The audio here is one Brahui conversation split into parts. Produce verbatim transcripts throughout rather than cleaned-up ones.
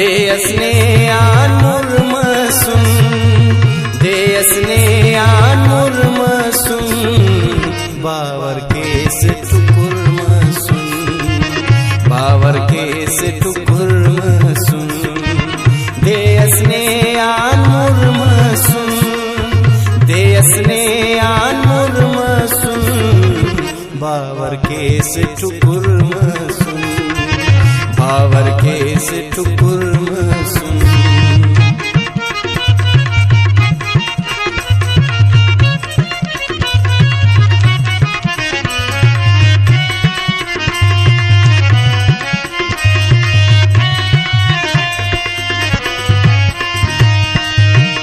دے اس نے آن مر مسن، دے اس نے آن مر مسن، باور کیس ٹکر مسن، باور کیس ٹکر مسن۔ دے اس نے آن مر مسن، دے اس نے آن مر مسن، باور کیس ٹکر مسن، باور کیس ٹکر مسن۔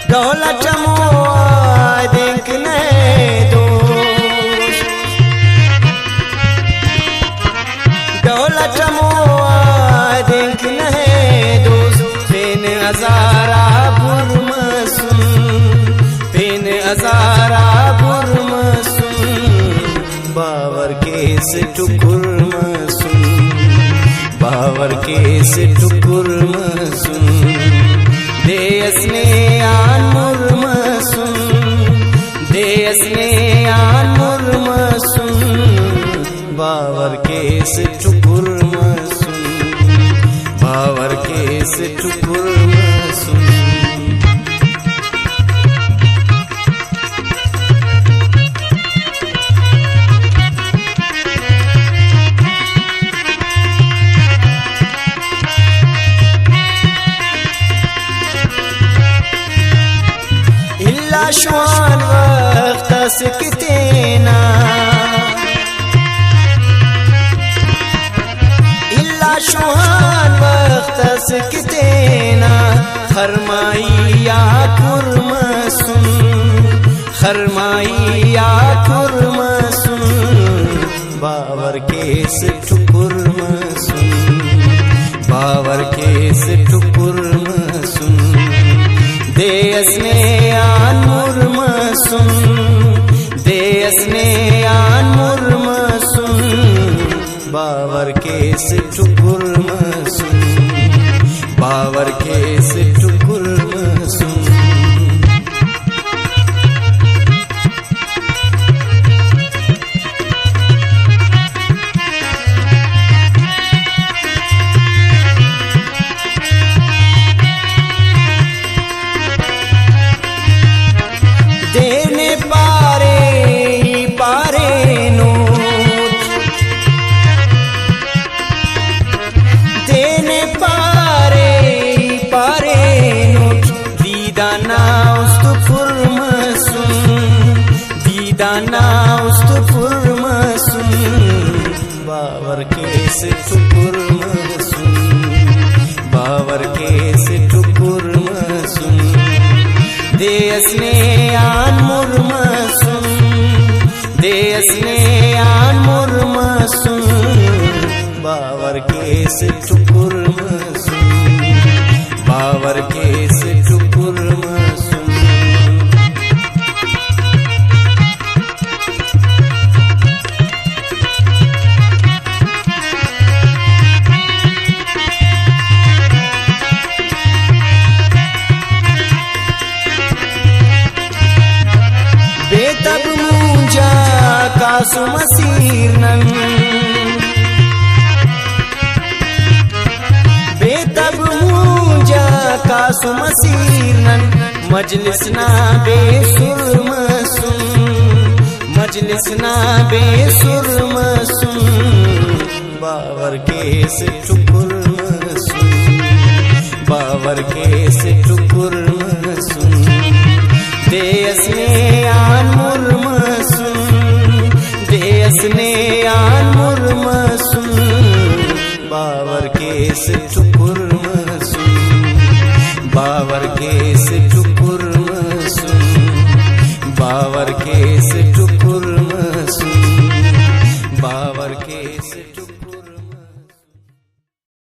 دولت ہمو آدینک نئے دوست، دولت ہمو آدینک نئے دوست، پین ہزارا بر مسن، پین ہزارا بر مسن، باور کیس ٹکر مسن، باور کیس ٹکر مسن۔ دے اس نے آن مر مسن، دے اس نے آن مر مسن، باور کیس ٹکر مسن، باور کیس ٹکر مسن۔ الا شوان وخت اس کہ تینا، الا شوان وخت اس کہ تینا، خرمائی آ کر مسن، خرمائی آ کر مسن، باور کیس ٹکر مسن، باور کیس ٹکر مسن۔ دے اس نے آن مر مسن، دے اس نے آن مر مسن، باور کیس ٹکر مسن، باور کیس ٹکر مسن۔ دین پارے ای پارینٹ، دین پارے ای پارینٹ، دیدان نا است پر مسن، دیدان نا است پر مسن، باور کیس ٹکر مسن، باور کیس ٹکر مسن۔ دے اس نے آن مر مسن، دے اس نے آن مر مسن، باور کیس ٹکر مسن، باور کیس ٹکر مسن۔ بے تب مونجا کاسم اسیر نن، بے تب مونجا کاسم اسیر نن، مجلس نا بے سر مسن، مجلس نا بے سر مسن، باور کیس ٹکر مسن، باور کیس ٹکر مسن۔ دے اس نے آن مر مسن، دے اس نے آن مر مسن، باور کیس ٹکر مسن، باور کیس